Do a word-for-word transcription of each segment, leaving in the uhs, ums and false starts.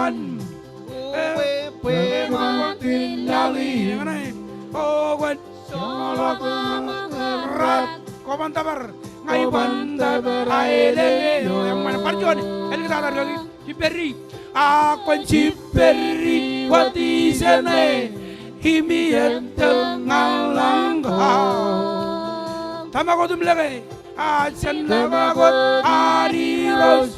Bwe, bwe ṃantin laḷ in. Eñṇe. O kwōn joḷọk ṃōk rat. Kwōban tōpar. Ña iban tōpar aelōñ eo. Eṃṃan, bar juon. Āliktata ri-kaki. Jibaddi. Ak kwōn jibaddi wōt ijeṇe im ijettōl ñan lañ ko. Tōmak wōt im lōke. Ak jen tōmak wōt ad Irooj.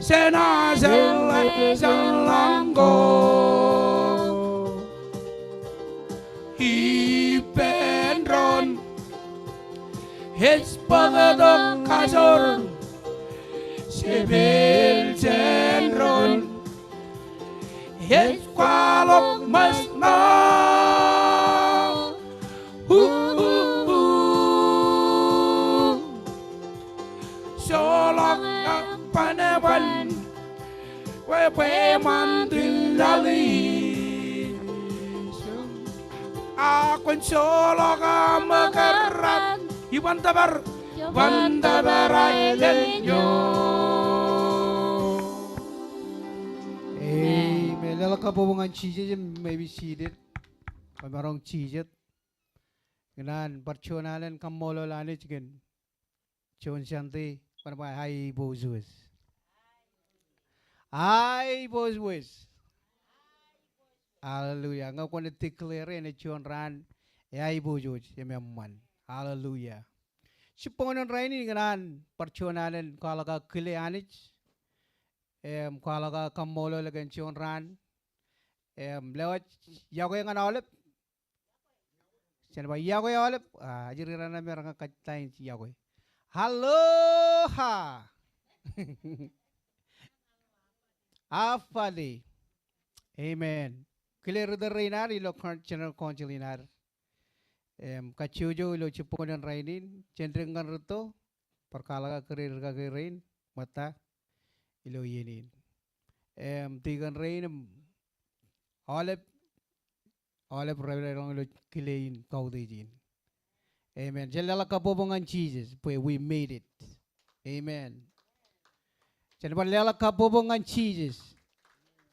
Jen ajeḷā jān lañ ko. Ippān doon ej bōktok kajoor. Jepel jān doon ej kwaḷọk ṃōjṇọ. Hu, hu, hu. Joḷọk ak bane ban. Bwe, bwe ṃantin laḷ in. Ak kwōn joḷọk ṃōk rat. Iban tōpar. Iban tōpar aelōñ eo. Amen. Leḷọk kabbokbok ñan Jisōs im may be seated. Kwōmaroñ jijet. Ikōṇaan bar juon alen kaṃṃoolol Anij kōn juon Sunday, kwōn ba, aiboojoj. Aiboojoj. Hallelujah. Ñe kwōn declare enaaj juon raan, aiboojoj, im eṃṃan. Hallelujah. Jibboñōn rainin ikōṇaan bar juon alen kwaḷọk aō kile Anij. Im kwaḷọk aō kaṃṃoolol kōn juon raan. Im lewōj, iọkwe ñan aolep. Jen ba iọkwe aolep. A, ajri raṇ eo me raṇ kōj ta in iọkwe. Aloha. Affali. Amen. Kile ritōl rein ad ilo General Council in ad. Im, kajjojo ilo jibboñōn rainin, jen dik ñan rūtto, bar kwaḷọk aō kile rikaki rein, ṃōtta, ilo iien in. Im, dikon rein, im, aolep, aolep rej deḷọñ ilo kile in kautiej in. Amen. Jen leḷọk kabbokbok ñan Jisōs, bwe we made it. Amen. Jen bar leḷọk kabbokbok ñan Jisōs.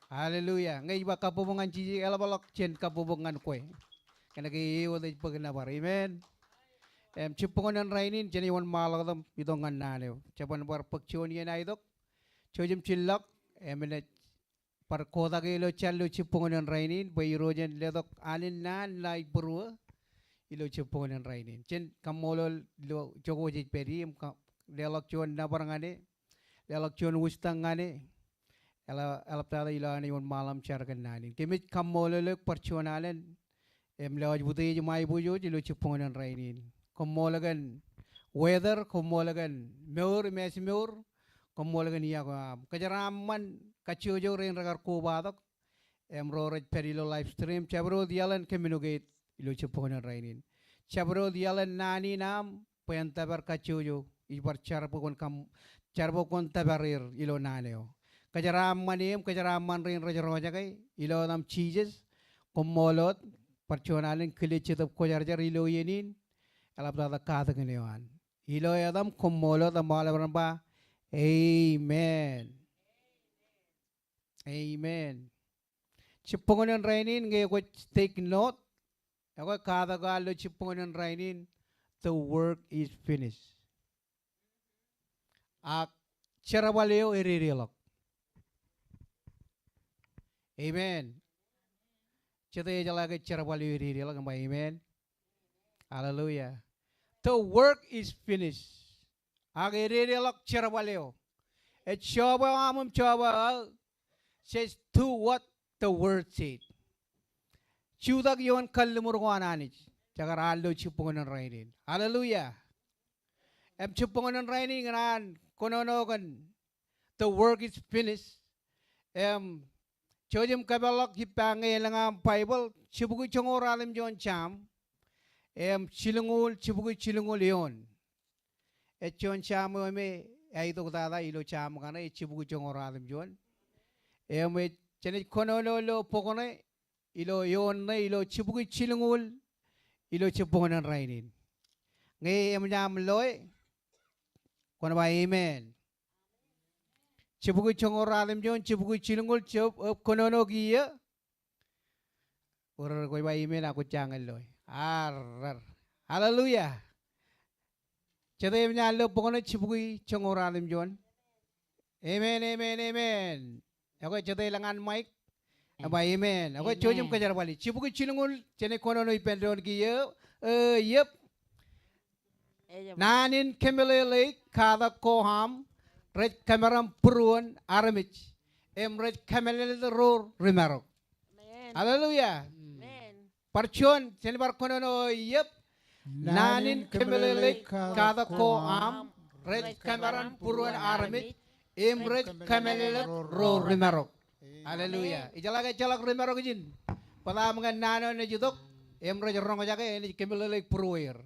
Hallelujah. Ñe ij ba kabbokbok ñan Jisōs, eḷapḷọk jān kabbokbok ñan kwe. Kōnke e wōt ej bōk nōbar. Amen. Im, jibboñōn rainin, jen wōnṃaanḷọk tok im itok ñan naan eo. Jeban bar bōk juon iien aitok. Jouj im jillọk, im enaaj bar kotak ilo jān ilo jibboñōn rainin, bwe Irooj en letok alen naan ṇae ej būruō ilo jibboñōn rainin. Jen kaṃṃoolol ilo jokwe jej pād ie, im ka-, leḷọk juon nōbar ñan e, leḷọk juon wūjtak ñan e, eḷap-, eḷaptata ilo an eoon ṃaḷa im jar kōn naan in. Kōmij kaṃṃoolol eok bar juon alen, im lewōj utiej im aiboojoj ilo jibboñōn rainin. Koṃṃool kōn weather, koṃṃool kōn mour im ājmour, koṃṃool kōn iọkwe eo aṃ. Kōjeraaṃṃan kajjojo rein rekar kobatok, im ro rej pād ilo live stream, jabdewōt iaḷ en communicate ilo jibboñōn rainin. Jabdewōt iaḷ en naan in aṃ, bwe en tōpar kajjojo, ij bar jar bwe kwōn kaṃ-, jar bwe kwōn tōpar er ilo naan eo. Kōjeraaṃṃan e im kōjeraaṃṃan rein rej roñjake, ilo etaṃ Jisōs, koṃṃool wōt, bar juon alen kile Jetōb Kwōjarjar ilo iien in, eḷaptata katakin eo an. Ilo etaṃ koṃṃool wōt im aolep ren ba, amen. Amen. Jibboñōn rainin ñe kwōj take note, ekwe katak eo an ilo jibboñōn rainin, the work is finished. Ak jerbal eo ededeḷọk. Amen. Jete ejeḷā ke jerbal eo ededeḷọk, im ba amen. Hallelujah. The work is finished. Ak ededeḷọk jerbal eo. Ej job eo aṃ im job eo aō. Just do what the word said. Jutak ioon kalliṃur ko an Anij. Jekar al ilo jibboñōn rainin. Hallelujah. Im jibboñōn rainin ikōṇaan kōnono kōn the work is finished. Im, jouj im kōpeḷḷọk ippa ñe elōñ aṃ Baibōḷ, jibukwi joñoul ratimjuon Sam. Im, jilñuul, jibukwi jilñuul eoon. Ej juon Sam eo me āitok tata ilo Sam kaṇe, ej jibukwi joñoul ratimjuon. Im, ej, jenaaj kōnono ilo bok ṇe, ilo eoon ṇe, ilo jibukwi jilñuul, ilo jibboñōn rainin. Ñe eṃōj aṃ loe, kwōn ba amen. Jibukwi joñoul ratimjuon, jibukwi jilñuul, jab, eb kōnono kiiō. Ewōr rej ba amen ak kwōj jañin loe. Arrar. Hallelujah. Jete im ñan lo bok ṇe jibukwi joñoul ratimjuon? Amen, amen, amen. Ekwe jete elōñ an mic? Eba amen. Ekwe jouj im kōjerbali. Jibukwi jilñuul, jenaaj kōnono ippān doon kiiō. E, yep. Naan in kōmeḷeḷeik katak ko aṃ rej kōmeram būruon armej im rej kōmeḷeḷe ro ri marok. Amen. Hallelujah. Amen. Bar juon, jen bar kōnono, yep. Naan in kōmeḷeḷeik katak ko aṃ rej kōmeram būruon armej im rej kōmeḷeḷe ro ri marok. Hallelujah. Amen. Ijeḷā ke ejjeḷọk ri marok ijin, bōtaab ñan naan eo enaaj itok im rej roñjake, enaaj kōmeḷeḷeik būrueir.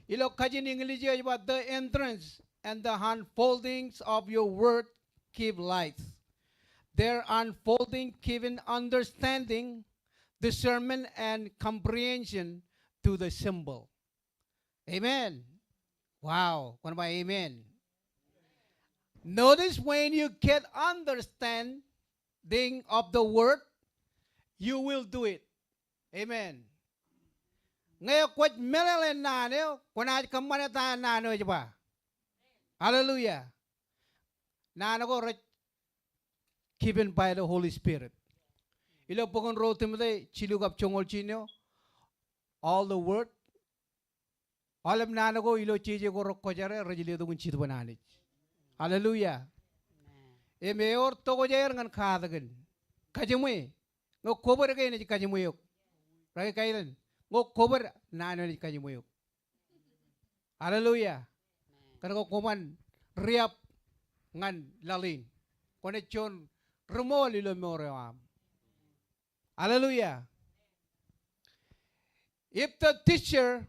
Ilo kajin English eo ej ba, the entrance and the unfoldings of your word give light. Their unfolding giving understanding, discernment, and comprehension to the simple. Amen. Wow. Kwōn ba amen. Notice, when you get understanding of the word, you will do it. Amen. Ñe kwōj meḷeḷe naan eo, kwōnaaj kōṃṃane ta naan eo ej ba. Hallelujah. Naan ko rej given by the Holy Spirit. Ilo bok in ruo Timote jilu kab joñoul jiljino, all the word, aolep naan ko ilo jeje ko rekwōjarjar rej letok in jitōbōn Anij. Hallelujah. Amen. Im ewōr tokjāer ñan katakin. Kajiṃwe. Ñe kwōbōd ke enaaj kajiṃwe eok. Rekailōñ. Ñe kwōbōd, naan eo enaaj kajiṃwe eok. Hallelujah. Kōn ke kwōban riab ñan laḷ in. Kwōnaaj juon ri-ṃool ilo mour eo aṃ. Hallelujah. If the teacher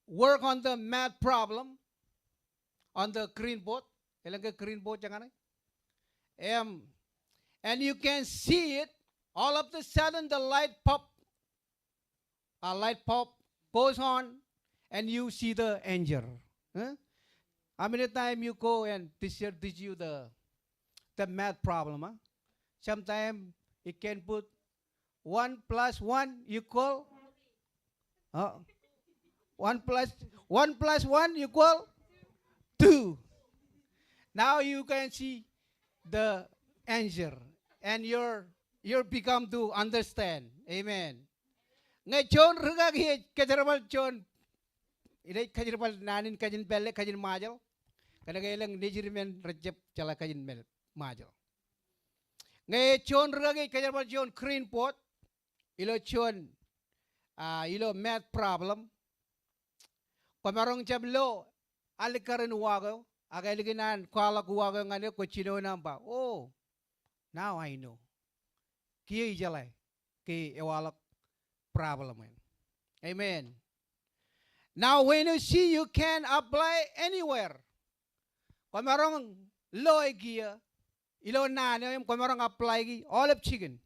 work on the math problem on the green board, elōñ ke green board jaña ṇe? Em, and you can see it, all of the sudden the light pop, a light bulb goes on and you see the answer. Huh? How many times you go and teacher teach you the, the math problem, huh? Sometimes it can put one plus one equal, uh, one plus, one plus one equal two. Now you can see the answer and your, your become to understand. Amen. Ñe juon rūkaki ej kōjerbal juon, ej kōjerbal naan in kajin pālle, kajin Ṃajeḷ, kōnke elōñ nejid men rejjab jeḷā kajin men Ṃajeḷ. Ñe juon rūkaki ej kōjerbal juon green board ilo juon, ah, ilo math problem, kwōmaroñ jab lo alikkar in uwaak eo, ak ālikin an kwaḷọk uwaak eo ñan eok, kwōj jino naan im ba, oh, now I know. Kiiō ijeḷā ke ewaḷọk problem in. Amen. Now when you see, you can apply anywhere. Kwōmaroñ lo e kiiō ilo naan eo im kwōmaroñ apply e aolep jikin.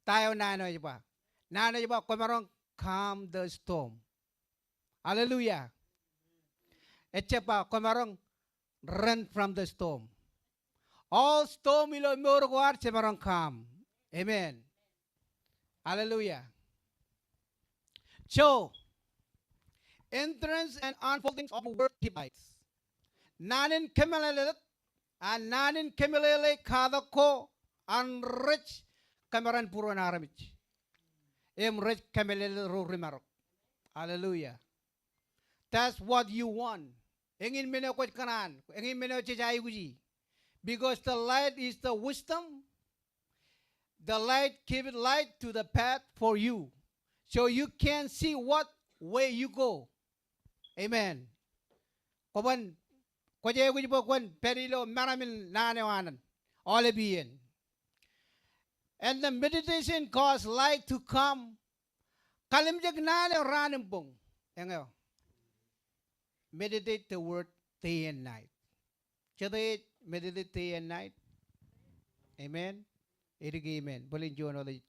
Ta eo naan eo ej ba? Naan eo ej ba kwōmaroñ calm the storm. Hallelujah. Ejjab ba kwōmaroñ run from the storm. All storm ilo mour ko ad jemaroñ calm. Amen. Hallelujah. So, entrance and unfoldings of word give light. Naan in kōmeḷeḷe, a naan in kōmeḷeḷe katak ko an rej kōmeran būruon armej im rej kōmeḷeḷe ro ri marok. Hallelujah. That's what you want. Eñin men eo kwōj kōṇaan, eñin men eo jej aikuji. Because the light is the wisdom. The light give it light to the path for you. So you can see what way you go. Amen. Kwōban, kwōj aikuj bwe kwōn pād ilo meram in naan eo an aolep iien. And the meditation cause light to come. Kalimjek naan eo raan im boñ. Eñeo. Meditate the word day and night. Jete ej meditate day and night? Amen. Edik amen. Bōlen juon wōt ej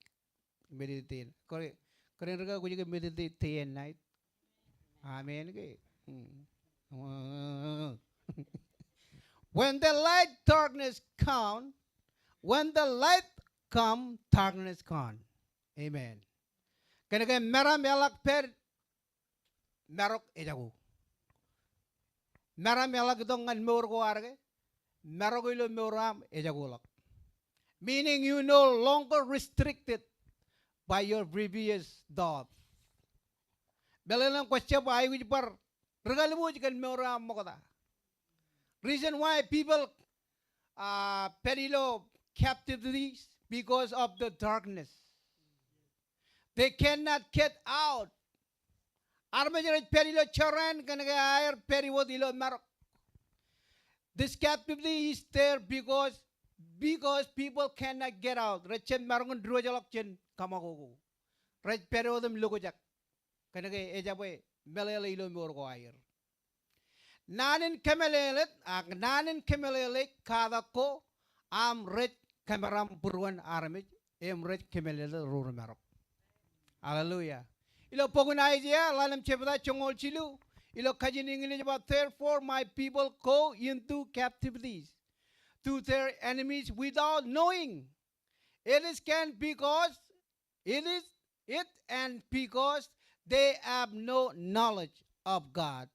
meditate. Kōrā, kōrā in rūkaki kwōj ke meditate day and night? Amen ke? Hmm. When the light darkness come, when the light come, darkness gone. Amen. Kōnke meram eḷak pād, marok ejako. Meram eḷak itok ñan mour ko ad ke, marok ilo mour eo aṃ ejako ḷọk. Meaning you no longer restricted by your previous thought. Meḷeḷein kwōjjab aikuj bar ri-kalbuuj kōn mour eo aṃ ṃokta. Reason why people, uh, pād ilo captivity because of the darkness. They cannot get out. Armej rej pād ilo jorrāān kōnke aer pād wōt ilo marok. This captivity is there because, because people cannot get out. Rej jab maroñ in diwōjḷọk jān kaṃakoko. Rej pād wōt im lokjak. Kōnke ejabwe meḷeḷe ilo mour ko aer. Naan in kōmeḷeḷe, ak naan in kōmeḷeḷe katak ko aṃ rej kōmeram būruon armej, im rej kōmeḷeḷe ro ri marok. Hallelujah. Ilo bok in Aiseia, ḷalem jebta joñoul jilu, ilo kajin English ej ba, "Therefore my people go into captivity to their enemies without knowing. It is can because it is it and because they have no knowledge of God,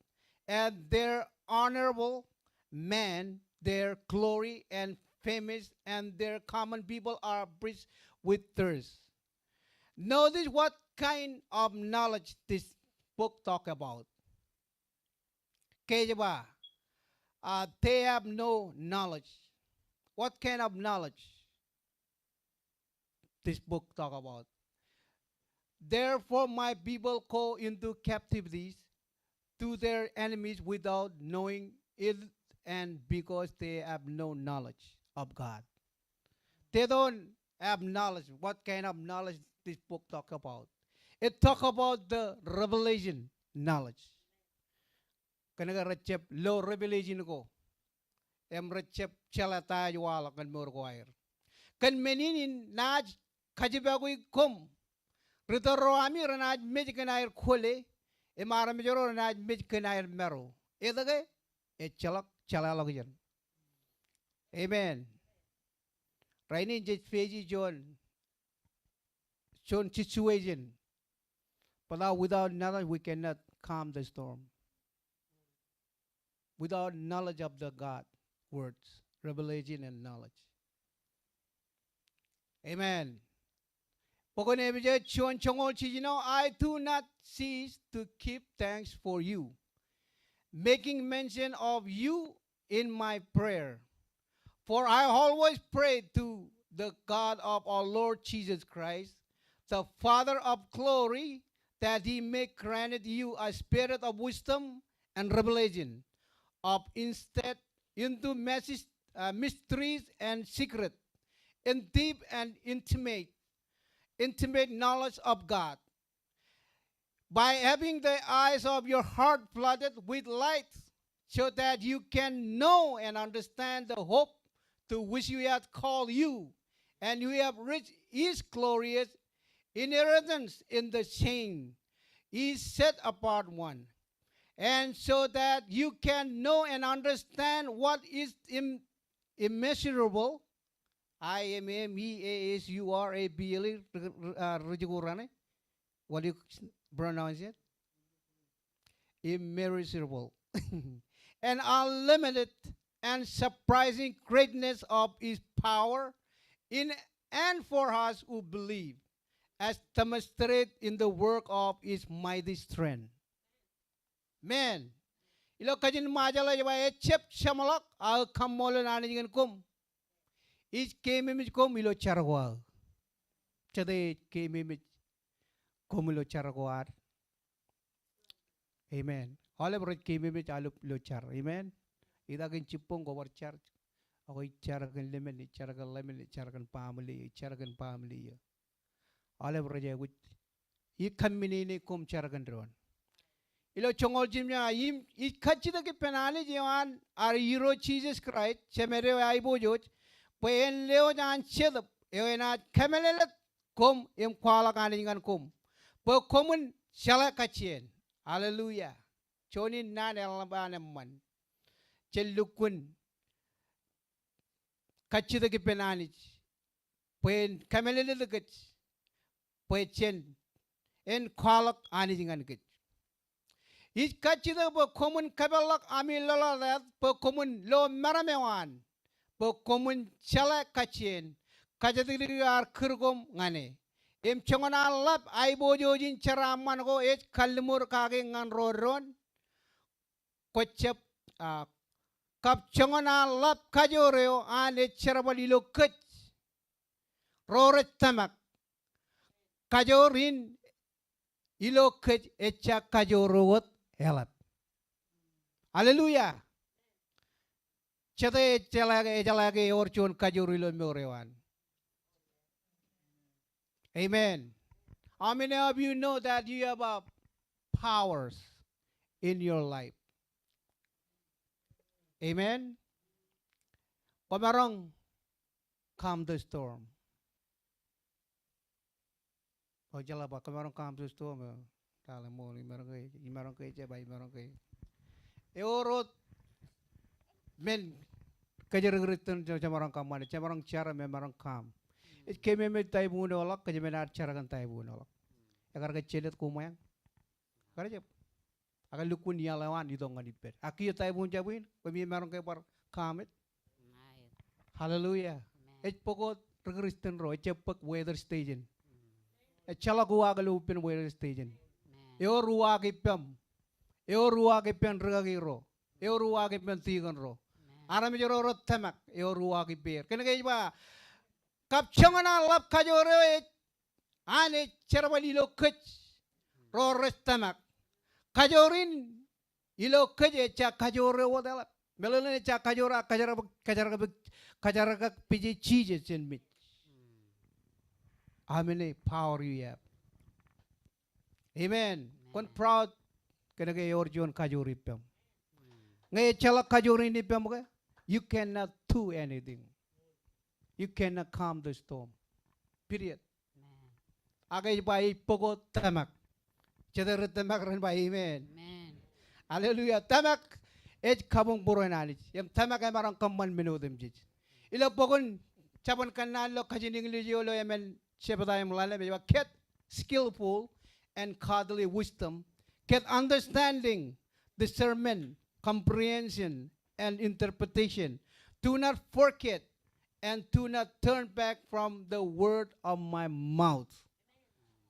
and their honorable man, their glory and famous, and their common people are abreast with thirst." Notice what kind of knowledge this book talk about. Ke ej ba, uh, they have no knowledge. What kind of knowledge this book talk about? "Therefore my people go into captivities to their enemies without knowing it, and because they have no knowledge of God." They don't have knowledge. What kind of knowledge this book talk about? It talk about the revelation knowledge. Kōnke rej jab lo revelation ko, im rej jab jeḷā ta ej waḷọk ñan mour ko aer. Kōn men in, in naaj kajjipakwe koṃ. Ri tōl ro ami renaaj mej kōn aer kwōle, im armej ro renaaj mej kōn aer maro. Etke? Ejjeḷọk jeḷāḷọkjeṇ. Amen. Rainin jej face juon, juon situation. But, uh, without knowledge, we cannot calm the storm. Without knowledge of the God words, revelation and knowledge. Amen. Bok in Epesōs juon joñoul jiljino, "I do not cease to give thanks for you, making mention of you in my prayer. For I always pray to the God of our Lord Jesus Christ, the Father of glory, that he may grant you a spirit of wisdom and revelation, of insight into mysteries and secret, in deep and intimate, intimate knowledge of God, by having the eyes of your heart flooded with light, so that you can know and understand the hope to which he hath called you, and you have reached his glorious inheritance in the saints, his set apart one, and so that you can know and understand what is im-, immeasurable." I M M E A S U R A B L E, ri-, ri-, uh, ri-Jikoraṇe. What do you pronounce it? Immeasurable. "And unlimited and surprising greatness of his power in and for us who believe, as demonstrated in the work of his mighty strength." Amen. Ilo kajin Ṃajeḷ ej ba, ejjab jeṃḷọk aō kaṃṃoolol Anij ñan koṃ. Ij keememej koṃ ilo jar ko aō. Jete ej keememej koṃ ilo jar ko ad? Amen. Aolep rej keememej aolep ilo jar. Amen. Ita kōn jibboñ kwō bar jar. Ak ij jar kōn lemon, ij jar kōn lemon, ij jar kōn baaṃle, ij jar kōn baaṃle. Aolep rej aikuj. Ij kōmmeneene koṃ jar kōn doon. Ilo joñoul jimjuon, im ij kajjitōk ippān Anij eo an ad Irooj Jisōs Kraist, Jemād eo aiboojoj, bwe en lewōj an Jetōb eo enaaj kōmeḷeḷe koṃ im kwaḷọk Anij ñan koṃ, bwe koṃwin jeḷā kajjien. Hallelujah. Juon in naan eḷap an eṃṃan. Jen lukkuun kajjitōk ippān Anij bwe en kōmālōtlōt kōj bwe jen, en kwaḷọk Anij ñan kōj. Ij kajjitōk bwe koṃwin kōpeḷḷọk ami lōḷaḷ āt bwe koṃwin lo meram eo an, bwe koṃwin jeḷā kajjien, kajjitōk eo ear kūr koṃ ñan e. Im joñan an ḷap aiboojoj in jeraaṃṃan ko ej kalliṃur kaki ñan ro doon. Kwōjab, a, kab joñan an ḷap kajoor eo an ej jerbal ilo kōj ro rej tōmak. Kajoor in ilo kōj ejja kajoor eo wōt eḷap. Hallelujah. Jete ejeḷā ke, ejeḷā ke ewōr juon kajoor ilo mour eo an? Amen. How many of you know that you have a powers in your life? Amen. Kwōmaroñ calm the storm. O jeḷā ba, kwōmaroñ calm the storm, e, dale ṃool, imaroñ ke, imaroñ ke, jeba, imaroñ ke. Ewōr wōt men kōjro Kūrjin, jemaroñ kōṃṃane, jemaroñ jar im emaroñ calm. Ej keememej typhoon eo ḷọk, kōj men ad jar kōn typhoon eo ḷọk. Ekar ke jelōt koṃeañ? Ekar jab. Ak lukkuun iaḷ eo an itok ñan ippād. Ak kiiō typhoon jab in, koṃi emaroñ ke bar calm it? Hallelujah. Ej bōk wōt ri Kūrjin ro, ejjab bōk weather station. Ejjeḷọk uwaak ilo ippān weather station. Ewōr uwaak ippaṃ. Ewōr uwaak ippān rikaki ro. Ewōr uwaak ippān tikōn ro. Armej ro rej tōmak, ewōr uwaak ippāer. Kōnke ej ba, kab joñan an ḷap kajoor eo ej, an ej jerbal ilo kōj ro rej tōmak, kajoor in ilo kōj ejja kajoor eo wōt eḷap. Meḷeḷein ejja kajoor, a, kōjrak bōk, kōjrak bōk, kōjrak bōk pije Jisōs jān mej. How many power you have? Amen. Kwōn proud kōnke ewōr juon kajoor ippaṃ. Ñe ejjeḷọk kajoor in ippaṃ ke, you cannot do anything. You cannot calm the storm. Period. Ak ej ba ej bōk wōt tōmak. Jete rej tōmak ren ba amen. Hallelujah. Tōmak ej kabuñbūruon Anij. Im tōmak emaroñ kōṃṃan men otemjej. Ilo bok in Jabōn Kōnnaan ilo kajin English eo ilo emān jebta im ḷalem ej ba, get skillful and godly wisdom, get understanding, discernment, comprehension, and interpretation. Do not forget and do not turn back from the word of my mouth.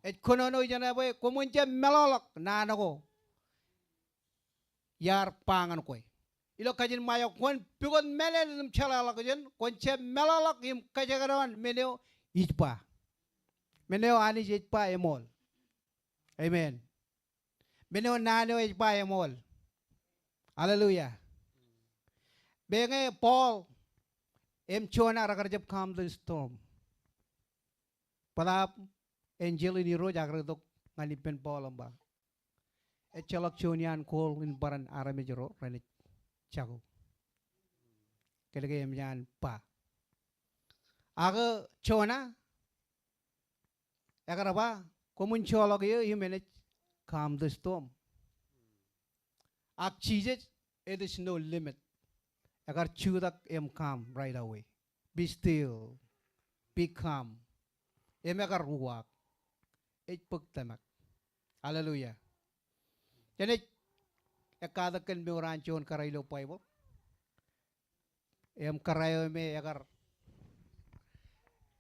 Ej kōnono ijeṇe bwe koṃwin jab meḷọkḷọk naan ko iar ba ñan kwe. Ilo kajin Ṃajeḷ, kwōn pukot mālōtlōt im jeḷāḷọkjeṇ, kwōn jab meḷọkḷọk im kōjekdọọn men eo ij ba. Men eo Anij ej ba eṃool. Amen. Men eo naan eo ej ba eṃool. Hallelujah. Bwe ñe Paul im Jona rekar jab calm the storm, bōtaab enjeḷ in Irooj ak retok ñan ippān Paul im ba, ejjeḷọk juon iaan gold in barāinwōt armej ro renaaj jako. Kōnke eṃōj an ba. Ak Jona, ekar ba, koṃwin joḷọk eō im enaaj calm the storm. Ak Jisōs, it is no limit. Ekar jutak im calm right away. Be still. Be calm. Im ekar uwaak. Ej bōk tōmak. Hallelujah. Jenaaj ekkatak kōn mour an juon kōrā ilo Baibōḷ. Im kōrā eo me ekar,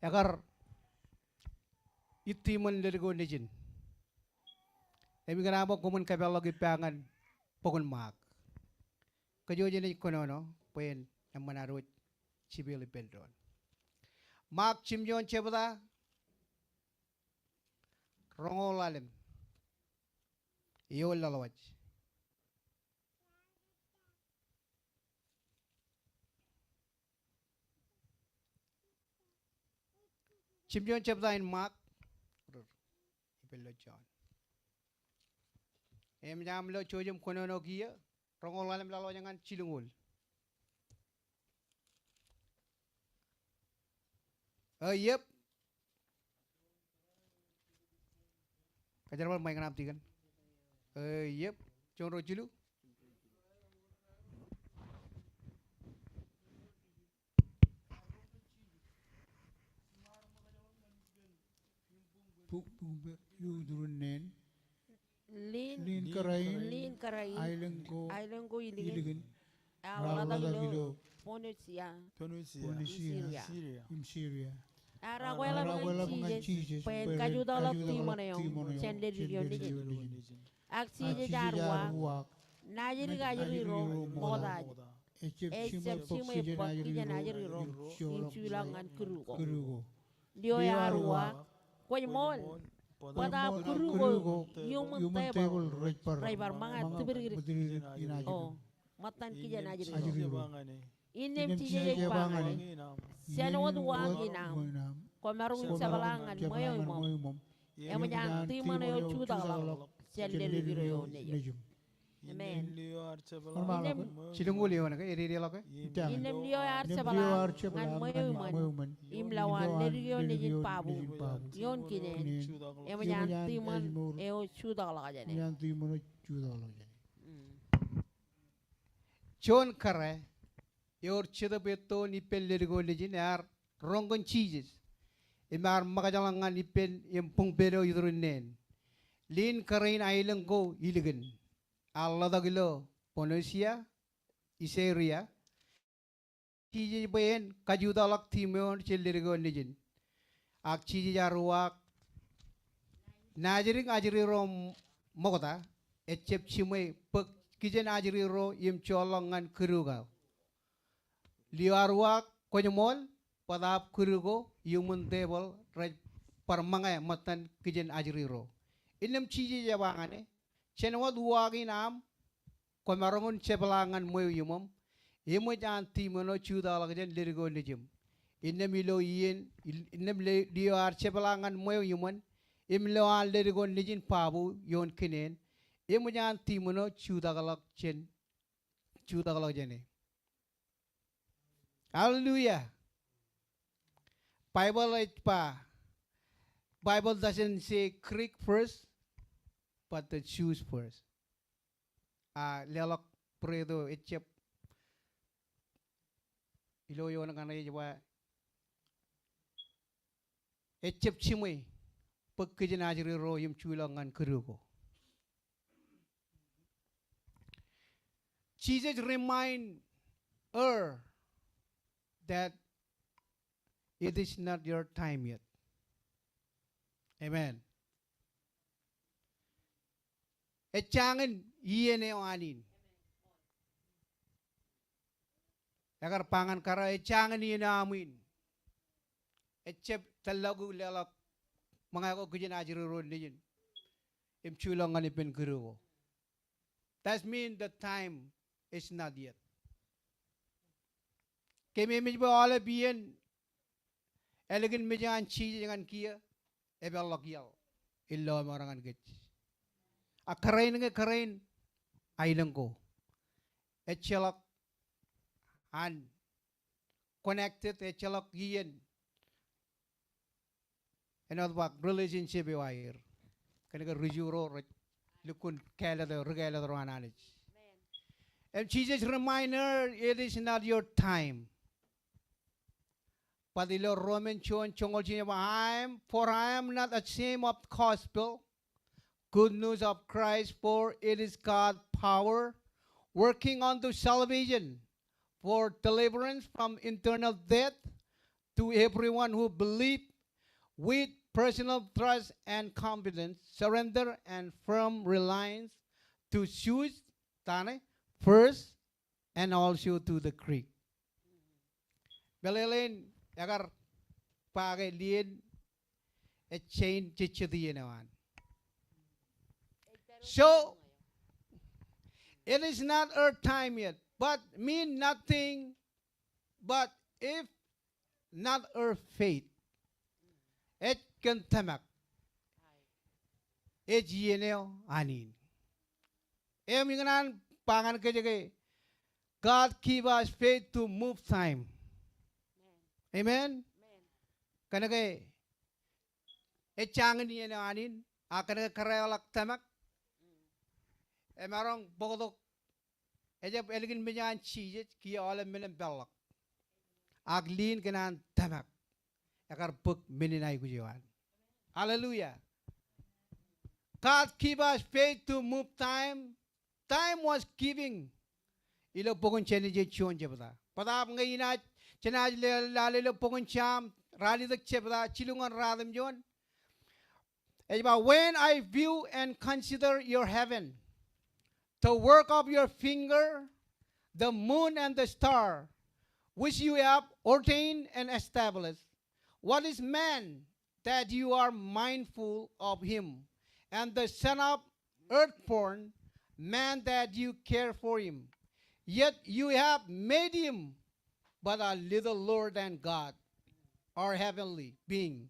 ekar itōmān ledik eo nejin. Im ikōṇaan bwe koṃwin kōpeḷḷọk ippa ñan bok in Ṃaak. Kōj wōj enaaj kōnono bwe en eṃṃan ad wōj jipeeḷ ippān doon. Ṃaak jimjuon jebta roñoul ḷalem. Eoon laḷwaj. Jimjuon jebta in Ṃaak. Ippān ilo Jon. Eṃōj aṃ lo jouj im kōnono kiiō. Roñoul ḷalem laḷwaj ñan jilñoul. Eo, yep. Kōjerbal ṃaik ṇe aṃ tikōn. Eo, yep. Juon, ruo, jilu. Bok, bok, bok, ilo utrun neen. Liin, liin kōrā in, liin kōrā in, aelōñ ko, aelōñ ko ilikin, ilikin, ear ḷotak ilo Phoenicia, Phoenicia, im Syria. Im Syria. Ear akweḷap ñan Jisōs bwe en kajutakḷọk tiṃoṇ eo jān leddik eo nejin. Ak Jisōs ear uwaak, Naajdik ajri ro ṃokta ej. Ejjab jiṃwe bōk kijen ajri ro im juḷọk ñan kūdu ko. Leo ear uwaak, kwōj ṃool, bōtaab kūdu ko iuṃwin tebōḷ rej bar ṃōñā tibidikdik, o, ṃōttan kijen ajri ro. Innām Jisōs ej ba ñan e, jān wōt uwaak in aṃ, kwōmaroñ in jepḷaak ñan ṃweo iṃōṃ, eṃōj an tiṃoṇ eo jutakḷọk jān leddik eo nejin. Amen. Innām lio ear jepḷaak ñan ṃweo iṃōn im lowaan leddik eo nejin babu ioon kinen, eṃōj an tiṃoṇ eo jutakḷọk jān e. Juon kōrā ewōr Jetōb ettoon ippān leddik eo nejin, ear roñ kōn Jisōs im ear ṃōkajḷọk ñan ippān im buñpān eo utrun neen. Liin kōrā in aelōñ ko ilikin, ear ḷotak ilo Phoenicia, Syria. Jisōs bwe en kajutakḷọk tiṃoṇ eo jān leddik eo nejin. Ak Jisōs ear uwaak, Naajdik ajri ro ṃokta ejjab jiṃwe bōk kijen ajri ro im joorḷọk ñan kūdu ko. Leo ear uwaak, kwōj ṃool, bōtaab kūdu ko iuṃwin tebōḷ rej bar ṃōñā ṃōttan kijen ajri ro. Innām Jisōs ej ba ñan e, jān wōt uwaak in aṃ, kwōmaroñ in jepḷaak ñan ṃweo iṃōṃ, eṃōj an tiṃoṇ eo jutakḷọk jān leddik eo nejin. Innām ilo iien, innām lio ear jepḷaak ñan ṃweo iṃōn im lowaan leddik eo nejin babu ioon kinen, eṃōj an tiṃoṇ eo jutakḷọk jān jutakḷọk jān e. Hallelujah. Baibōḷ ej ba, Bible doesn't say Greek first, but the Jews first. A leḷọk būreet eo ejjab ilo eoon kaṇe ej ba, ejjab jiṃwe bōk kijen ajri ro im juḷọk ñan kūdu ko. Jesus remind her that it is not your time yet. Amen. Ejjañin iien eo an in. Ekar ba ñan kōrā, ejjañin iien eo aṃ in. Ejjab tōllọku leḷọk ṃōñā ko kijen ajri ro nejin im juḷọk ñan ippān kūdu ko. That mean the time is not yet. Kememej bwe aolep iien ālikin mejān Jisōs ñan kiiō, epeḷḷọk iaḷ in lọmọọr ñan kōj. A kōrā in ñe kōrā in aelōñ ko. Ejjeḷọk an connected, ejjeḷọk iien āinwōt ba relationship eo aer. Kōnke ri-Ju ro rej lukkuun kāālōt eo, ri-kāālōt ro an Anij. Im Jesus remind her, it is not your time. But ilo Roman juon joñoul jiljino ej ba, I am, for I am not ashamed of the gospel, good news of Christ, for it is God power, working unto salvation, for deliverance from eternal death, to everyone who believe with personal trust and confidence, surrender and firm reliance to Jews, tane, first, and also to the Greek. Meḷeḷein ekar ba ke lien ej jañin jejjet iien eo an. So, it is not our time yet, but mean nothing, but if not our faith, ej kōn tōmak, ej iien eo an in. Im ikōṇaan ba ñan kōj ke God give us faith to move time. Amen? Kōnke ejjañin iien eo an in, a kōnke kōrā eḷak tōmak, emaroñ bōktok, ejjab ālikin mejān Jisōs kiiō aolep men en peḷḷọk. Ak lien kōn an tōmak, ekar bōk men in aikuj eo an. Hallelujah. God give us faith to move time. Time was giving. Ilo bok in Genesis juon jebta. Bōtaab ñe inaaj, jenaaj lale ilo bok in Sam, ralitōk jebta, jilñuul ruatimjuon. Ej ba, when I view and consider your heaven, the work of your finger, the moon and the star, which you have ordained and established. What is man that you are mindful of him, and the son of earthborn man that you care for him? Yet you have made him but a little lower than God, our heavenly being,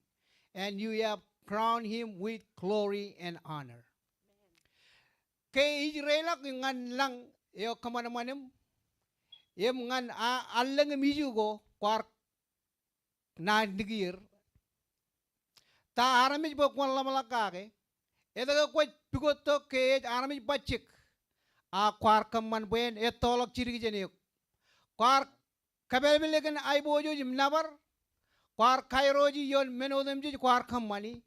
and you have crowned him with glory and honor. Ke ij reiḷọk ñan lañ eo kōṃanṃan im, im ñan a-, allōñ im iju ko kwaar naaj likier. Ta armej bwe kwōn ḷōmṇak kake? Etke kwōj pukot tok ke ej armej bajjek? A kwaar kōṃṃan bwe en ettoḷọk jidik jān eok. Kwaar kōpālpāl kōn aiboojoj im nōbar. Kwaar kairooj ioon men otemjej kwaar kōṃṃani.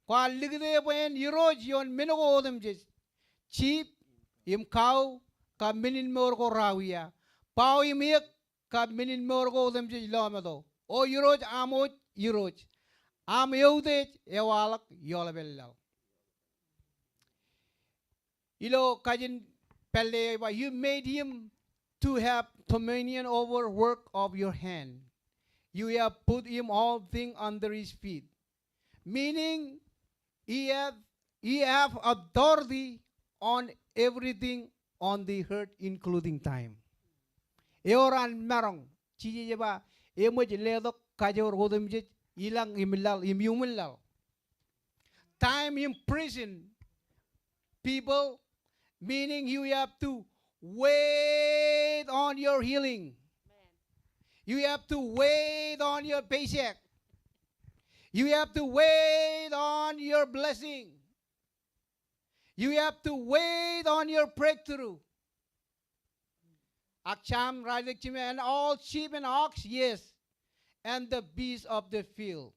Kwaar likūt e bwe en irooj ioon men ko otemjej. Jip im kau kab menin mour ko rau ia. Bao im eōk kab menin mour ko otemjej lọmeto. O Irooj aṃ wōj irooj. Aṃ eutiej ewaḷọk ioḷapān laḷ. Ilo kajin pālle eo ej ba, you made him to have dominion over work of your hand. You have put him all thing under his feet. Meaning, he have, he have authority on everything on the earth, including time. Ewōr an maroñ, Jisōs ej ba, eṃōj letok kajoor otemjej, ilañ im laḷ, im iuṃwin laḷ. Time imprison people, meaning you have to wait on your healing. You have to wait on your paycheck. You have to wait on your blessing. You have to wait on your breakthrough. Ak Sam ralitōk jiṃwe, and all sheep and ox, yes, and the beasts of the field,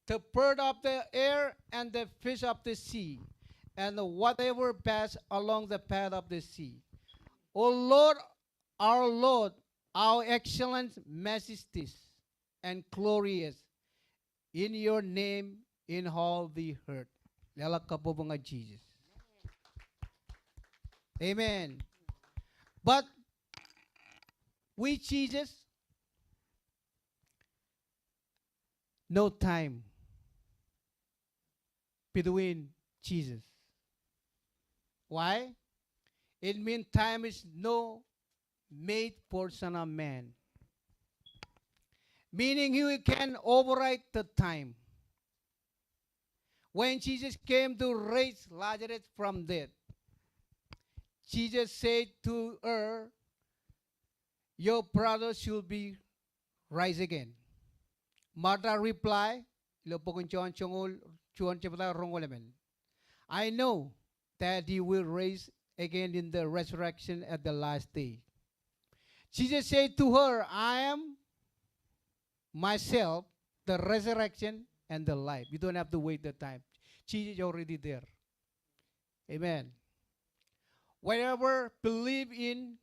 the bird of the air, and the fish of the sea, and whatever pass along the path of the sea. O Lord, our Lord, how excellent, majestic, and glorious in your name in all the earth. Leḷọk kabbokbok ñan Jisōs. Amen. But with Jesus, no time between Jesus. Why? It means time is no made for Son of Man. Meaning he can override the time. When Jesus came to raise Lazarus from death, Jesus said to her, your brother should be rise again. Martha reply, ilo bok in John joñoul juon jebta roñoul emān, I know that he will raise again in the resurrection at the last day. Jesus said to her, I am myself the resurrection and the life. You don't have to wait the time. Jesus already there. Amen. Whatever believe in,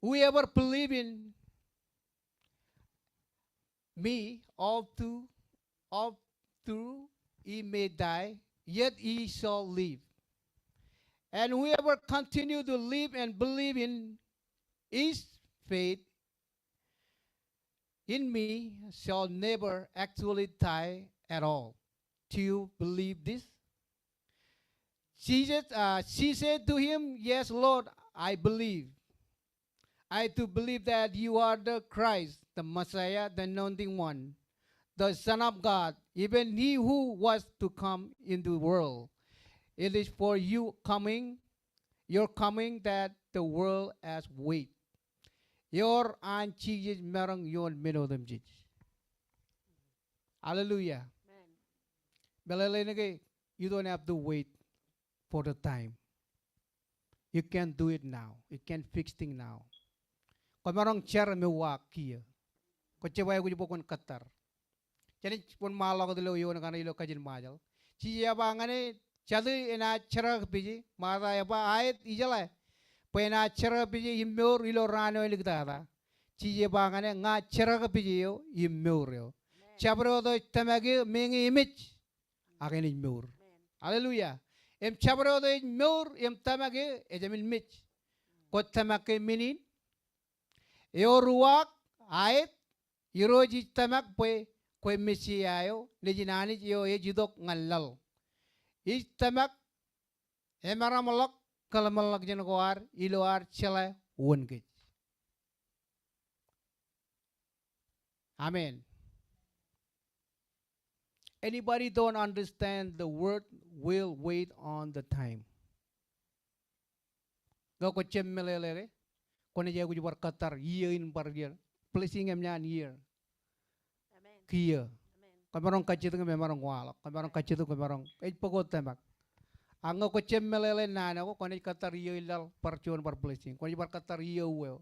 whoever believe in me, all through, all through he may die, yet he shall live. And whoever continue to live and believe in his faith in me shall never actually die at all. Do you believe this? Jesus, uh, she said to him, yes, Lord, I believe. I do believe that you are the Christ, the Messiah, the anointed one, the Son of God, even he who was to come in the world. It is for you coming, your coming that the world has wait. Ewōr an Jisōs maroñ ioon men otemjej. Hallelujah. Amen. Meḷeḷein ke, you don't have to wait for the time. You can do it now. You can fix thing now. Kwōmaroñ jar im uwaak kiiō. Kwō jab aikuj bwe kwōn kōttar. Jenaaj wōnṃaanḷọk wōt ilo eoon kaṇe ilo kajin Ṃajeḷ. Jisōs ej ba ñan e, jatū enaaj jerkakpeje. Martha ej ba, aet, ijeḷā bwe enaaj jerkakpeje im mour ilo raan eo eliktata. Jisōs ej ba ñan e, ña jerkakpeje eo im mour eo. Jabdewōt eo ej tōmak eō, meñe emej, ak enaaj mour. Hallelujah. Im jabdewōt eo ej mour im tōmak eō, ejāmin mej. Kwōj tōmak ke men in? Ewōr uwaak, aet, Irooj ij tōmak bwe kwe Mesia eo, Nejin Anij eo ej itok ñan laḷ. Ij tōmak emaroñḷọk kōḷmānḷọkjeṇ ko ad ilo ad jeḷā wōn kōj. Amen. Anybody don't understand the word will wait on the time. Ñe kwōj jab meḷeḷe ke, kwōnaaj aikuj bar kōttar iiō in bar iiō. Blessing eṃōj an iiō. Amen. Kiiō. Amen. Kwōmaroñ kajjitōk im emaroñ waḷọk. Kwōmaroñ kajjitōk, kwōmaroñ, ej bōk wōt tōmak. Ak ñe kwōj jab meḷeḷe naan eo, kwōnaaj kōttar iiō in laḷ bar juon bar blessing. Kwōnaaj bar kōttar iiō uweo.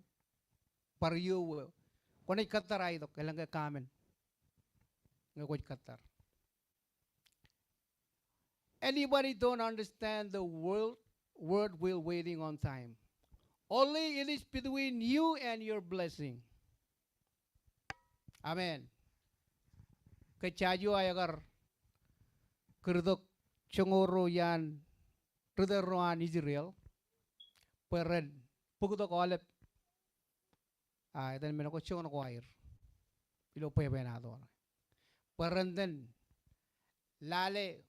Bar iiō uweo. Kwōnaaj kōttar aitok, elōñ ke comment. Ñe kwōj kōttar. Anybody don't understand the world, word will waiting on time. Only it is between you and your blessing. Amen. Ke Joshua ekar kūrtok joñoul ruo iaan ri tōl ro an Israel bwe ren bōktok aolep a, etan men ko joñan ko aer ilo bwebwenato ṇe. Bwe ren ten lale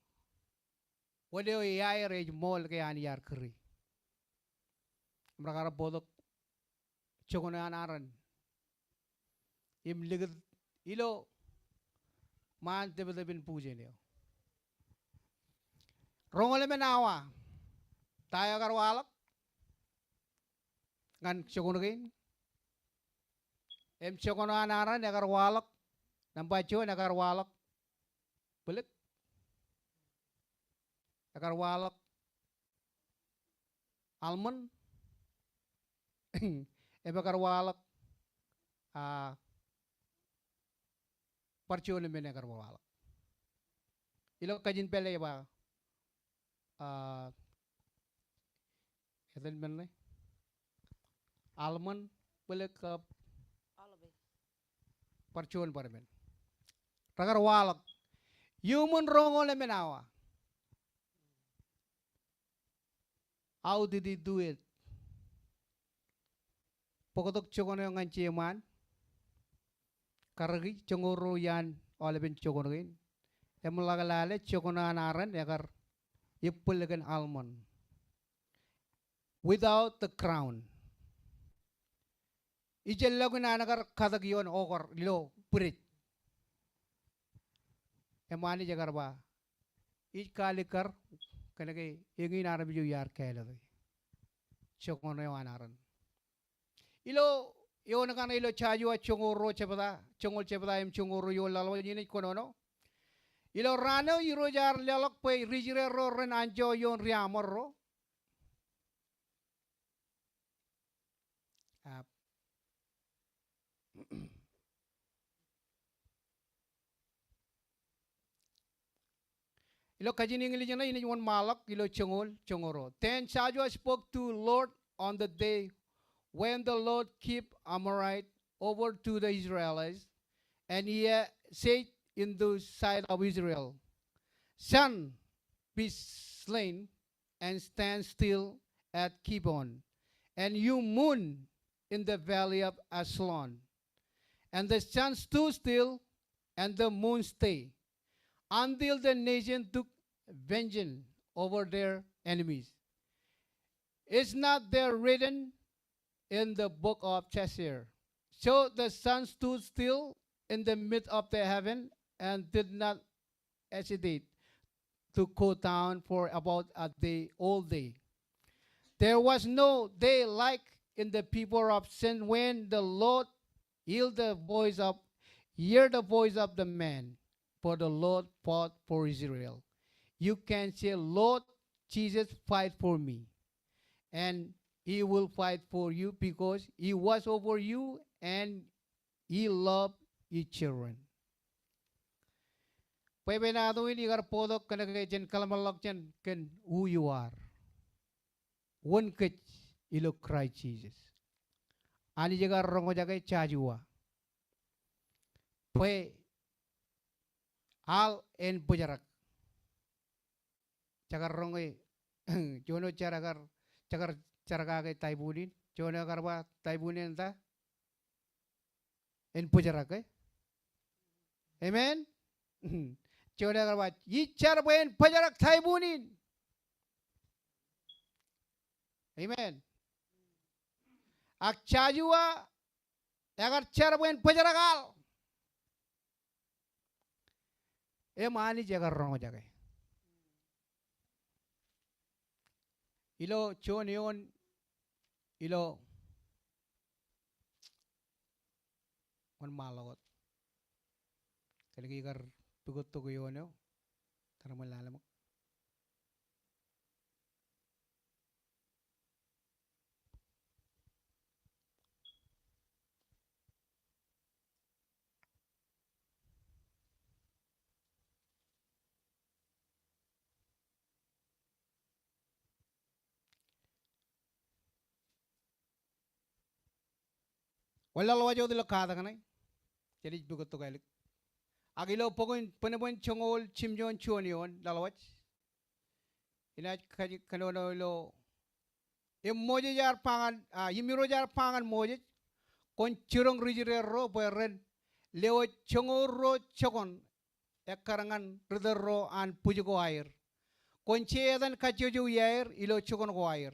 wōn eo iaer ej ṃool ke an iar kūri. Im rekar bōktok joñan eo an Aron im likūt ilo ṃaan tōptōp in bujen eo. Roñoul emān awa, ta eo ekar waḷọk ñan joñan kein? Im joñan eo an Aron ekar waḷọk, nōṃba juon ekar waḷọk bōlōk. Ekar waḷọk almond. Im ekar waḷọk, a, bar juon men ekar waḷọk. Ilo kajin pālle ej ba, a, etan men ṇe? Almond, bōlōk kab bar juon bar men. Rekar waḷọk iuṃwin roñoul emān awa. How did he do it? Bōktok joñan eo ñan jeṃaan. Karōki joñoul ruo iaan aolepen joñan kein. Im ḷak lale joñan eo an Aron ekar ebbōl kōn almond. Without the crown. Ijellọkin an kar katak ioon okar ilo bwidej. Im Anij ekar ba, ij kaalikkar kōnke eñin armej eo iar kāālōte. Joñan eo an Aron. Ilo eoon kaṇe ilo Joshua joñoul ruo jebta, joñoul jebta im joñoul ruo ioon laḷ wōj inaaj kōnono. Ilo raan eo Irooj ear leḷọk bwe ri Israel ro ren anjọ ioon ri Amor ro. Ilo kajin English ṇe, inaaj wōnṃaanḷọk ilo joñoul, joñoul ruo. Then Joshua spoke to Lord on the day when the Lord gave Amorite over to the Israelites, and he, uh, said in the sight of Israel, Sun, be slain, and stand still at Gibeon, and you moon in the valley of Ajalon. And the sun stood still, and the moon stayed, until the nation took vengeance over their enemies. Is not there written in the book of Jasher? So the sun stood still in the midst of the heaven and did not hesitate to go down for about a day, all day. There was no day like in the people of sin when the Lord hear the voice of, hear the voice of the man, for the Lord fought for Israel. You can say, Lord Jesus, fight for me. And he will fight for you because he was over you and he loved his children. Bwebwenato in ikar bōktok kōnke jen kōḷmānḷọkjeṇ kōn who you are. Wōn kōj ilo Christ Jesus. Anij ekar roñjake Joshua bwe aḷ en bōjrak. Jekar roñe, juon eo jar ekar, jekar jar kake typhoon in, juon eo ekar ba typhoon in ta? En bōjrak, e? Amen? Juon eo ekar ba, ij jar bwe en bōjrak typhoon in. Amen. Ak Joshua ekar jar bwe en bōjrak aḷ. Im Anij ekar roñjake. Ilo juon eoon, ilo wōnṃaanḷọk wōt. Kōnke ikar pukot tok eoon eo, tarṃwe lale ṃōk. Wōn laḷwaj wōt ilo katak ṇe, jenaaj pukot tok ālik. Ak ilo bok in Bōnbōn joñoul jimjuon juon eoon laḷwaj. Inaaj kōnono ilo, im Moses ear ba ñan, a, im Irooj ear ba ñan Moses, kwōn jiroñ ri Israel ro bwe ren lewōj joñoul ruo jokon ekkar ñan ri tōl ro an bwij ko aer. Kwōn je etan kajjojo iaer ilo jokon ko aer.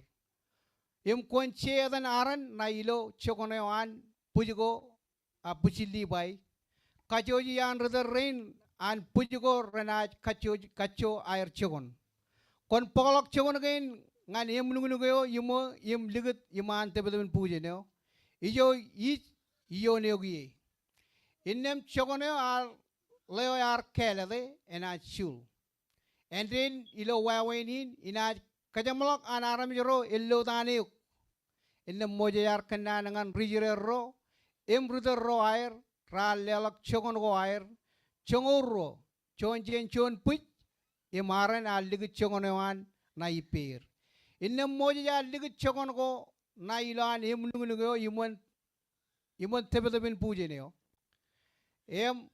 Im kwōn je etan aran ṇa ilo jokon eo an bwij ko, a, bwijin Livai. Kajjojo iaan ri tōl rein an bwij ko renaaj kajjo, kajjo aer jokon. Kwōn bōkḷọk jokon kein ñan eṃ nuknuk eo iṃō im likūt iṃaan tōptōpin bujen eo. Ijo ij ioon eok ie. Innām jokon eo ear ḷeo ear kāālōte enaaj jul. Āindein ilo wāween in inaaj kōjeṃḷọk an armej ro ellotaan eok. Innām Moses ear kōnnaan ñan ri Israel ro im ri tōl ro aer raar leḷọk jokon ko aer joñoul ruo, juon jān juon bwij, im Aaron ear likūt jokon eo an ṇa ippāer. Innām Moses ear likūt jokon ko ṇa ilowaan eṃ nuknuk eo iṃōn, iṃōn tōptōpin bujen eo. Im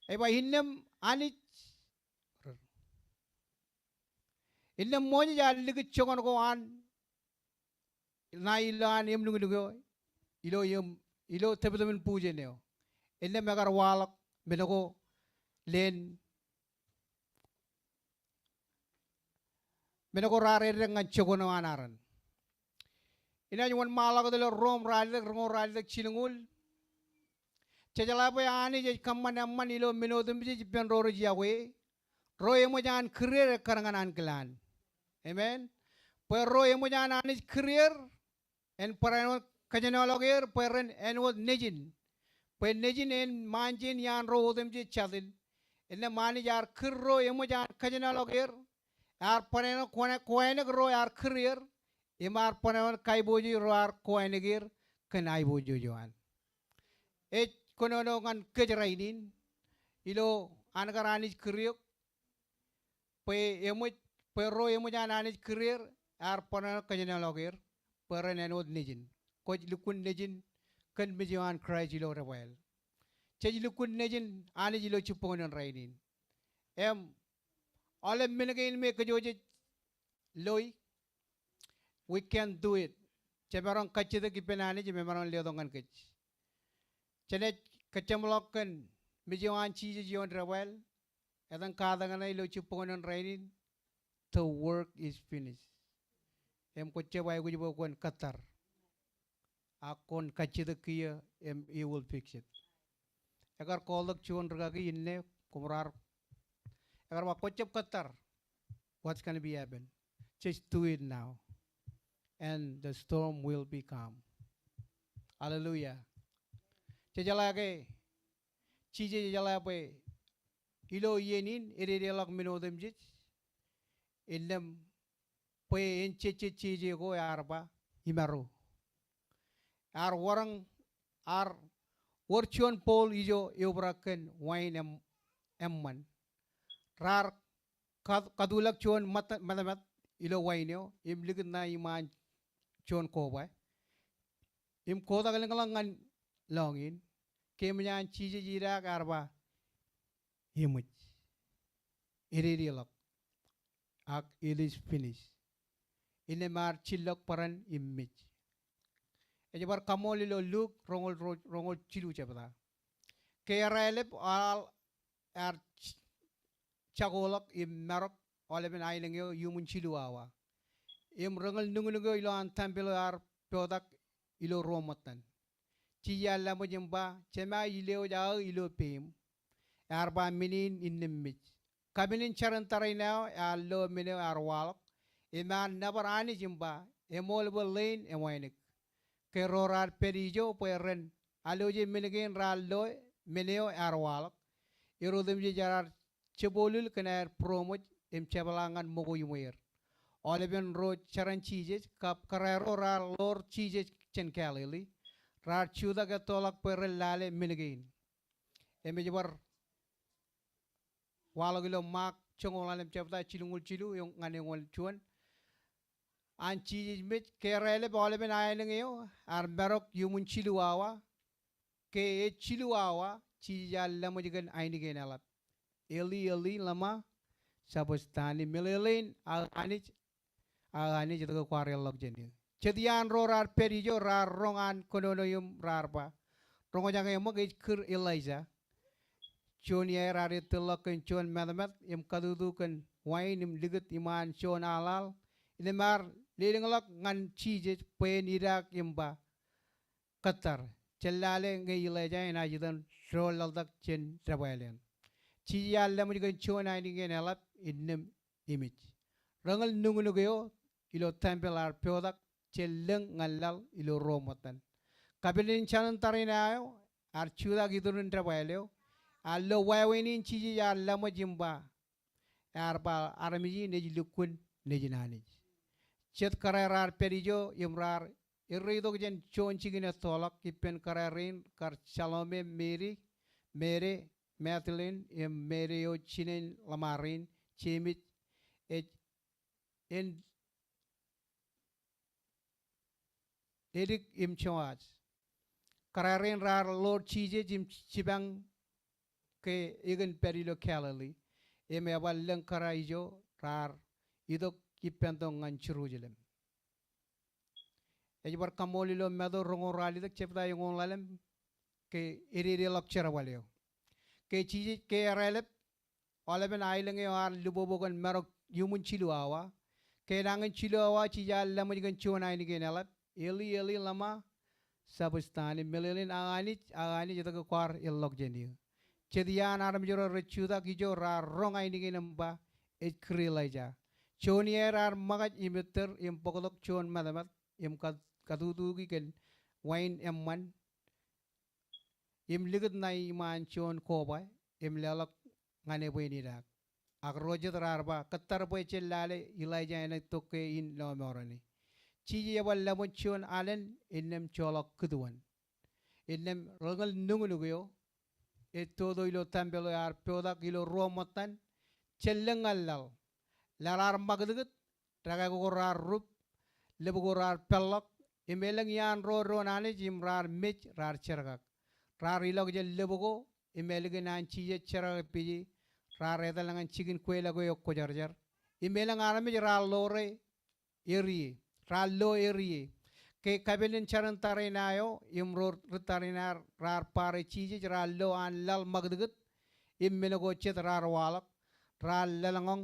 ej ba innām Anij, innām Moses ear likūt jokon ko an ṇa ilowaan eṃ nuknuk eo, ilo eṃ, ilo tōptōpin bujen eo. Innām ekar waḷọk men ko leen men ko raar eddek ñan jokon eo an Aaron. Inaaj wōnṃaanḷọk wōt ilo Rom ralitōk roñoul ralitōk jilñuul. Jejeḷā bwe Anij ej kōṃṃan eṃṃan ilo men otemjej ippān ro rej yokwe, ro eṃōj an kūr er ekkar ñan ankilaan. Amen. Bwe ro eṃōj an Anij kūr er, en barāinwōt kōjenolọk er bwe ren āinwōt nejin. Bwe nejin en ṃaanjien iaan ro otemjej jatin. Innām Anij ear kūr ro eṃōj an kōjenolọk er, ear barāinwōt kowe-, kowainōk ro ear kūr er, im ear barāinwōt kaibojoj ro ear kowainōk er kōn aiboojoj eo an. Ej kōnono ñan kōj rainin, ilo an kar Anij kūr eok, bwe eṃōj, bwe ro eṃōj an Anij kūr er, ear barāinwōt kōjenolọk er, bwe ren āinwōt nejin. Kwōj lukkuun nejin kōn mej eo an Kraist ilo debwāāl. Jej lukkuun nejin Anij ilo jibboñōn in rainin. Im aolep men kein me kōj wōj jej loi, we can do it. Jemaroñ kajjitōk ippān Anij im emaroñ letok ñan kōj. Jenaaj kōjjeṃḷọk kōn mej eo an Jisōs ioon debwāāl. Etan katak ṇe ilo jibboñōn in rainin, the work is finished. Im kwōjjab aikuj bwe kwōn kōttar. Ak kwōn kajjitōk kiiō im he will fix it. Ekar kọọltok juon rikaki inne, koṃro ar, ekar ba kwōjjab kōttar. What's gonna be happen? Just do it now. And the storm will be calm. Hallelujah. Jejeḷā ke Jisōs ejeḷā bwe ilo iien in ededeḷọk men otemjej, innām bwe en jejjet jeje ko ear ba, imaro. ear wōr, ear wōr juon bowl ijo eobrak kōn wain eṃ-, eṃṃan. Raar ka-, katuḷọk juon mat-, matamat ilo wain eo im likūt ṇae iṃaan juon kobwe im kotak lōñḷọk ñan lọñiin. Ke eṃōj an Jisōs idaak ear ba, eṃōj. Ededeḷọk. Ak it is finished. Innām ear jillọk bōran im mej. Ej bar kaṃṃool ilo Luk roñoul ro-, roñoul jilu jebta. Ke erālep aḷ ear j-, jakoḷọk im marok aolepen aelōñ eo iuṃwin jilu awa. Im reñōl nuknuk eo ilowaan tempel eo ear potak ilo ruo ṃōttan. Jisōs ear laṃōj im ba, Jema ij lewōj aō ilo peiṃ. Ear ba, men in innām mej. Kapin in jar in tariṇae eo ear lo men eo ear waḷọk, im ear nōbar Anij im ba, eṃool bwe ḷein ewānōk. Ke ro raar pād ijo bwe ren aloje men kein raar lo men eo ear waḷọk, er otemjej raar jebwilōñ kōn aer būroṃōj im jepḷaak ñan ṃōko iṃweer. Aolepen ro jeran Jisōs kab kōrā ro raar ḷoor Jisōs jān Galili, raar jutak ettoḷọk bwe ren lale men kein. Im ej bar waḷọk ilo Ṃaak joñoul ḷalem jebta jilñuul jilu eoon ñan eoon juon. An Jisōs mej, ke erālep aolepen aelōñ eo ear marok iuṃwin jilu awa. Ke ej jilu awa, Jisōs ear laṃōj kōn ainikien eḷap, Eli, Eli, lama sabachthani? Meḷeḷein, aō Anij, aō Anij, etke kwaar ilọk jān eō? Jet iaan ro raar pād ijo raar roñ an kōnono im raar ba, roñjake ṃōk, ej kūr Elaija. Juon iaer ear ettōrḷọk kōn juon matamat im katutu kōn wain im likūt iṃaan juon aḷaḷ. Innām ear lelōñḷọk ñan Jisōs bwe en idaak im ba, kōttar, jen lale ñe Elaija enaaj itok doorḷọk jān debwāāl eṇ. Jisōs ear laṃōj kōn juon ainikien eḷap, innām eṃōj. Reñōl nuknuk eo ilo tempel ear potak jān lōñ ñan laḷ ilo ruo ṃōttan. Kapin in jar in tariṇae eo ear jutak iturin debwāāl eo. Ear lo wāween in Jisōs ear laṃōj im ba, ear ba armej in ej lukkuun Nejin Anij. Jet kōrā raar pād ijo im raar erreitok jān juon jikin ettoḷọk ippān kōrā rein kar Salome, Meri, Meri Magdalin, im Meri eo jinen ḷōṃarein Jemes ej en edik im Joas. Kōrā rein raar ḷoor Jisōs im jipañ ke ekōn pād ilo Galili. Im ebar lōñ kōrā ijo raar itok ippāntok ñan Jerusalem. Ej bar kaṃṃool ilo Matu roñoul ralitōk jebta eñoul ḷalem ke ededeḷọk jerbal eo. Ke Jisōs, ke erālep aolepen aelōñ eo ear libobo kōn marok iuṃwin jilu awa. Ke enañin jilu awa, Jisōs ear laṃōj kōn juon ainikien eḷap, Eli, Eli, lama sabachthani? Meḷeḷein, aō Anij, aō Anij, etke kwaar ilọk jān eō? Jet iaan armej ro rej jutak ijo raar roñ ainikien im ba, ej kūr Elaija. Juon iaer ear ṃōkaj im ettōr im bōktok juon matamat im kat-, katutuki kōn wain eṃṃan im likūt ṇae iṃaan juon kobwe im leḷọk ñan e bwe en idaak. Ak ro jet raar ba, kōttar bwe jen lale Elaija enaaj tok ke in lọmọọren e. Jisōs ebar laṃōj juon alen innām joḷọk kūtuon. Innām reñōl nuknuk eo ej toto ilo tempel eo ear potak ilo ruo ṃōttan jān lōñ ñan laḷ. Laḷ ear ṃakūtkūt, dekā ko raar rup, lōb ko raar peḷḷọk, im elōñ iaan ro doon Anij im raar mej, raar jerkak. Raar ilọk jān lōb ko im ālikin an Jisōs jerkakpeje, raar etal ñan jikin kweilọk eo ekwōjarjar. Im elōñ armej raar ḷoore er ie, raar lo er ie. Ke kapin in jar in tariṇae eo im ro ri tariṇae raar bar Jisōs raar lo an laḷ ṃakūtkūt im men ko jet raar waḷọk, raar lōḷñọñ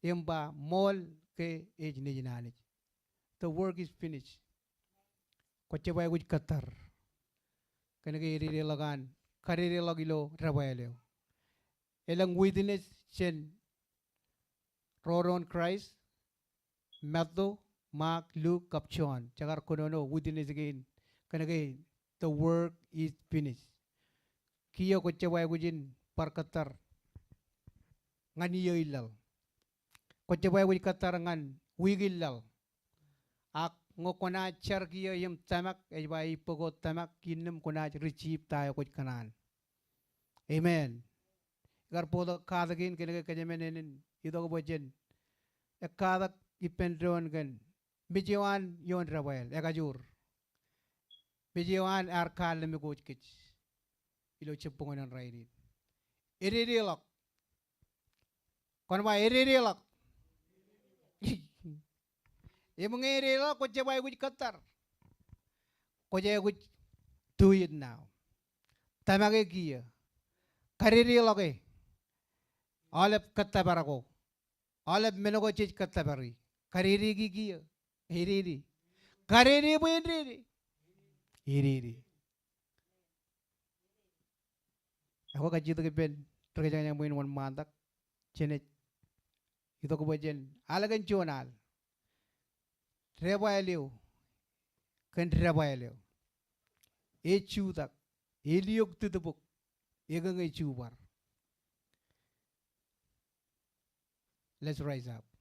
im ba, ṃool ke ej Nejin Anij. The work is finished. Kwō jab aikuj kōttar. Kōnke ededeḷọk an kadedeḷọk ilo debwāāl eo. Elōñ witness jān ro doon Kraist, Matu, Ṃaak, Luk, kab Jon, jekar kōnono witness kein, kōnke the work is finished. Kiiō kwō jab aikuj in bar kōttar ñan iiō in laḷ. Kwō jab aikuj kōttar ñan wiik in laḷ. Ak ñe kwōnaaj jar kiiō im tōmak, ej ba ij bōk wōt tōmak, innām kwōnaaj receive ta eo kwōj kōṇaan. Amen. Ikar bōktok katak in kōnke kōjmān āne in itok bwe jen ekkatak ippān doon kōn mej eo an ioon debwāāl, ekajoor. Mej eo an ear kallem kōj kōj ilo jibboñōn in rainin. Ededeḷọk. Kwōn ba ededeḷọk. Im ñe ededeḷọk, kwōj jab aikuj kōttar. Kwōj aikuj do it now. Tōmake kiiō. Kadedeḷọke. Aolep kōttōpar ko. Aolep men ko jej kōttōpari. Kadedeki kiiō. Edede. Kadede bwe en dede. Edede. Ekwe kajjitōk ippān ri-kōjañjañ ṃwiin wōnṃaantak, jenaaj itok bwe jen al kōn juon al. Debwāāl eo kōn debwāāl eo. Ej jutak, ej liok tūtbuk, ekōñe jubwar. Let's rise up.